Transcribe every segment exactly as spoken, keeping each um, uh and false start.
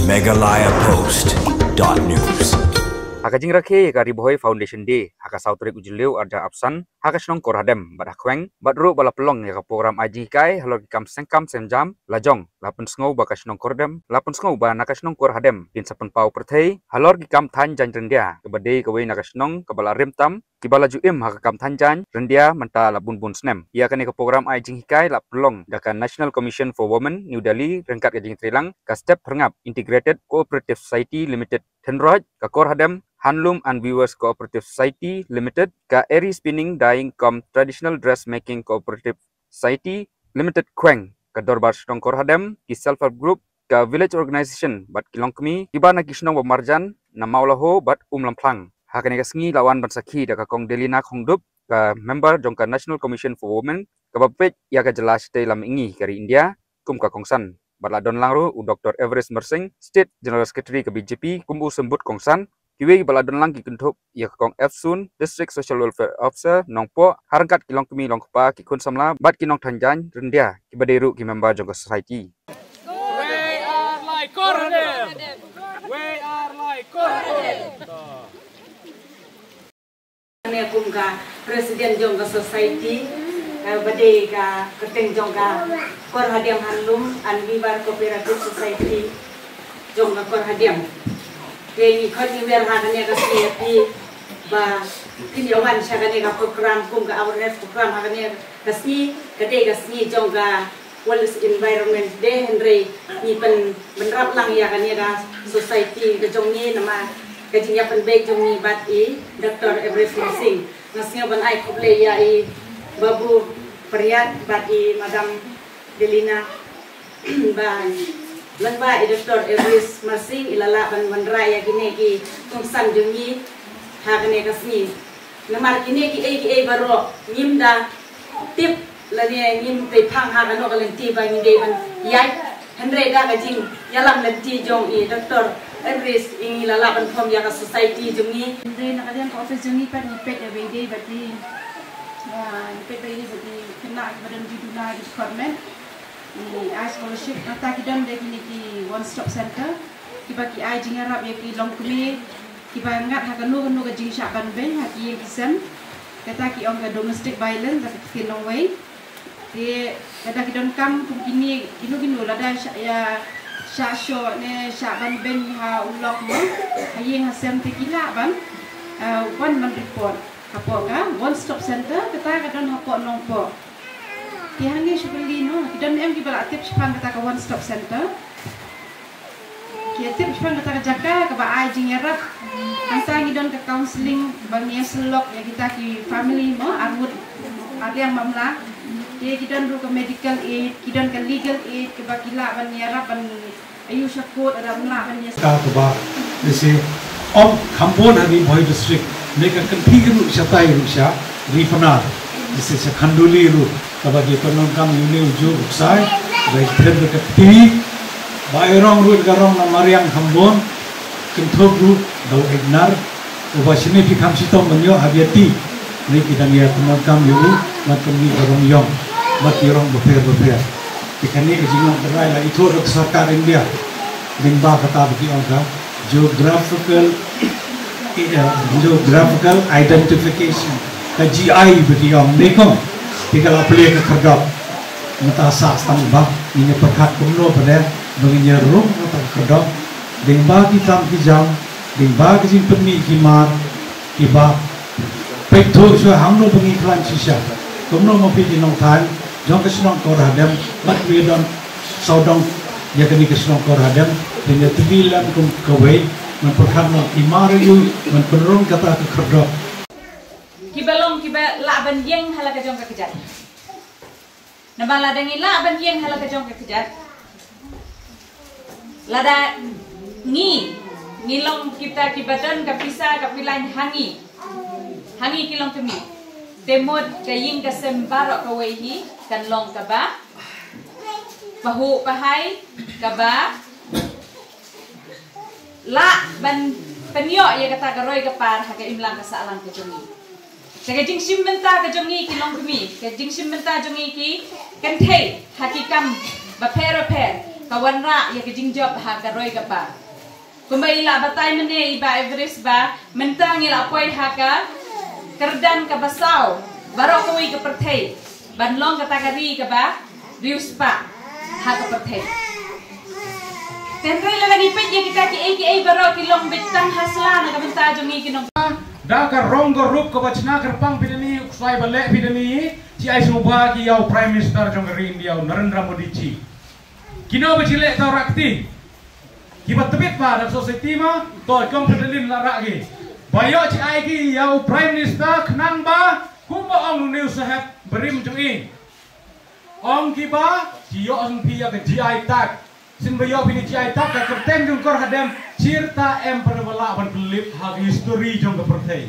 Meghalaya Post dot news. Ha ka jingrakhe ïa ka Ri Bhoi Foundation Day ha ka saw tarik u Jylliew arhajar arphew san ha ka shnong Korhadem bad ha Khweng bad ruh ba la pynlong ïa ka program ai jinghikai halor ki kam sengkam sengjam lajong, la pynsngew ba ka shnong Korhadem, la pynsngew ba na ka shnong Korhadem kin sa pynpaw pyrthei halor ki kam thaiñ jaiñ ryndia kaba dei kawei na ka shnong kaba la rim tam kiba la ju im ha ka kam thaiñ jaiñ ryndia mynta la bun bun snem. Ïa kane ka program ai jinghikai la pynlong da ka National Commission for Women, New Delhi, ryngkat ka jingtreilang ka Step Phyrngap Integrated Cooperative Society Limited, Thynroit, ka Korhadem Handloom and Weavers Cooperative Society Limited, ka Eri Spinning Dyeing cum Traditional Dressmaking Cooperative Society Limited Khweng, ka Dorbar Shnong Korhadem, ki Self Help Group, ka Village Organization bad ki longkmie kiba na ki shnong ba marjan na Mawlaho bad Umlamphlang. Ha kane ka sngi la wan ban sakhi da ka Kong Delina Khongdup, ka member jong ka National Commission for Women, kaba peit ïa ka jylla shatei lam mihngi ka ri India kum ka kongsan. Bad la don lang ruh u Doctor Everest Mersing, State General Secretary ka B J P, kum u symbud kongsan. Kiwei ba la don lang ki kynthup ïa ka Kong Efsun, District Social Welfare Officer Nongpoh, ha ryngkat ki longkmie longkpa, ki khun samla bad ki nongthaiñ jaiñ ryndia kiba dei ruh ki member jong ka society. We are like Korhadem. We are like Korhadem. Ne kum ka president jong ka society, eh, ba dei ka kyrteng jong ka Korhadem Handloom and Weaver Cooperative Society jong ka Korhadem. Te ngi khot ngi wer ha kane ka sngi ïa phi ba phin ïa wan sha kane ka program kum ka awareness program ha kane ka sngi, ka dei ka sngi jong ka World Environment Day, hynrei ngi pyn-, pynrap lang ïa kane ka society ka jong ngi namar ka jingïapynbeit jong ngi bad i Doctor Everest Mersing. Nga sngew ban ai khublei ïa i Babu Pariat bad i Madam Delina ba lyngba i Doctor Everest Mersing i la lah ban wanrah ïa kine ki kongsan jong ngi ha kane ka sngi. Namar kine kiei kiei baroh ngim da tip lane ngim pei phang ha kano ka lynti ba ngi dei ban ïaid. Hynrei da ka jingïalam lynti jong i Doctor Everest ngi la lah ban form ïa ka society jong ngi. Hynrei na ka liang ka office jong ngi pat ngi peit ïa ba i dei bad i, ah, ngi peit ba i dei bad i khynnah kiba don ki duna ki department. Ngi ai scholarship, nangta ki don de kine ki one stop center kiba ki ai jingïarap ïa ki longkmie kiba ngat ha kano kano ka jingshah ban beiñ ha ki ïing ki sem. Kata ki ong ka domestic violence ha ka ktien nongwei. Te lada ki donkam kum kine kino kino, lada shah ïa, shah shoh ne shah ban beiñ ha u lok mo, ha ïing ha sem, te ki lah ban, eh, wan ban report hapoh ka one stop center kata ka don hapoh Nongpoh. Te hangne shu kylli noh, ki don em kiba la tip shaphang kata ka one stop center? Ki tip shaphang kata ka jaka kaba ai jingïarap. Hangta ngi don ka counselling ba ngi ïasyllok ïa kita ki family mo, arngut arliang mamla. Te ki don ruh ka medical aid, ki don ka legal aid kaba ki lah ban ïarap ban aiu sha court lada ym lah ban ïa. Ka kaba, jise, ym kham bun ha Ri Bhoi District, ne ka kynthih ruh shatai ruh sha Ri Pnar, jise sha Khanduli ruh, kaba ki pyndonkam ïa une u juh u ksai, ba i thep da ka kti, ba i rong ruh ka rong na mariang kham bun, kynthup ruh da u Egnar, uba shane phi kham shitom ban ïoh ha Biati, ne ki dang ïa pyndonkam ïa u, bad kynthih ka rong ïong, bad ki rong bapher bapher. Te kane ka jinglong tynrai la ithuh da ka sorkar India. Lyngba kata ba ki ong ka geographical, eh, geographical identification, ka G I ba ki ong, ne kong. Te ka la plie ka khyrdop. Mynta sah tang ba ngin ïa pyrkhat kumno ba dei ba ngin ïa rung kata ka khyrdop. Lyngba ki kam ki jam, lyngba ki jingpynmih ki mar, kiba peit thuh shuwa hangno ba ngi khlaiñ shisha. Kumno ma phi ki nongthaw jong ka shnong Kor Hadem, bad ki don sawdong ïa kane ka shnong Kor Hadem, phin ïa tylli lem kum kawei, ban pyrkhat noh ki mar aïu, ban pynrung kata ka khyrdop. Kiba long kiba lah ban ïeng ha la ka jong ka kjat. Namar lada ngi lah ban ïeng ha la ka jong ka kjat, lada ngi, ngi long kita kiba don ka pisa ka pilaiñ ha ngi, ha ngi ki longkmie, te mut ka ïing ka sem baroh kawei hi kan long kaba pahuh pahai, kaba lah ban pynïoh ïa kata ka roi ka par ha ka imlang ka sahlang ka jong ngi. Te ka jingshim bynta ka jong ngi ki longkmie, ka jingshim bynta jong ngi ki kynthei ha ki kam bapher bapher, ka wanrah ïa ka jingjop ha ka roi ka par. Kumba i la batai mynne i Bah Everest ba mynta ngi la poi ha ka kyrdan kaba saw baroh kawei ka pyrthei ban long kata ka ri kaba riewspah ha ka pyrthei. Te hynrei lada ngi peit ïa kita kiei kiei baroh ki long beit tang ha sla na ka bynta jong ngi ki nong. Da ka rong ka rup kaba chna kyrpang phi da ni, u ksai ba leh phi da ni, ki ai sngewbha ki ïa u Prime Minister jong ka ri India u Narendra Modi ji. Kino ba ji leh tau rakti. Kiba tbit ba da society ma to kong phi da lin la rak ki. Ba ïoh ji ai ki ïa u Prime Minister khnang ba kumba ong u New Saheb barim jong i. Ong kiba ki ïoh sngewbha ïa ka G I tag. Sngewbha ïoh bini G I tag ka kyrteng jong kor hadem. Chirta em pada bala ban pelip ha ka history jong ka pyrthei.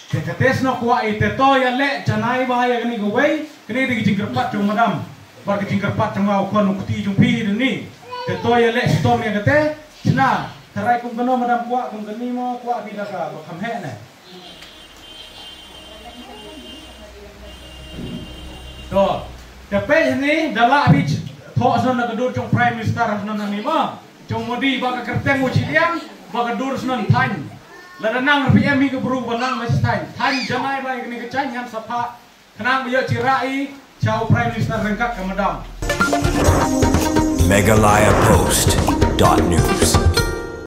Te kate sno kwah i te to ïa leh janai ba ïa kani kawei. Kani da ki jingkyrpad jong madam. Bar ki jingkyrpad jong nga u khon u kti jong phi da ni. Te to ïa leh stom ïa kate. Chna. Tharai kum kano madam kwah kum kani mo kwah phi da ka ba kham heh ne. To, te peit ni da la bi thoh snon na ka dur jong Prime Minister snon ni ma. Jong Modi ba ka kyrteng u chi liang ba ka dur snon thaiñ. Lada nang P M hi ka bru ba nang ma chi thaiñ. Thaiñ janai ba kani ka chaiñ ngan sa pha. Khnang ba ïoh chi ra'i cha u Prime Minister ryngkat ka madam. Meghalaya Post dot news.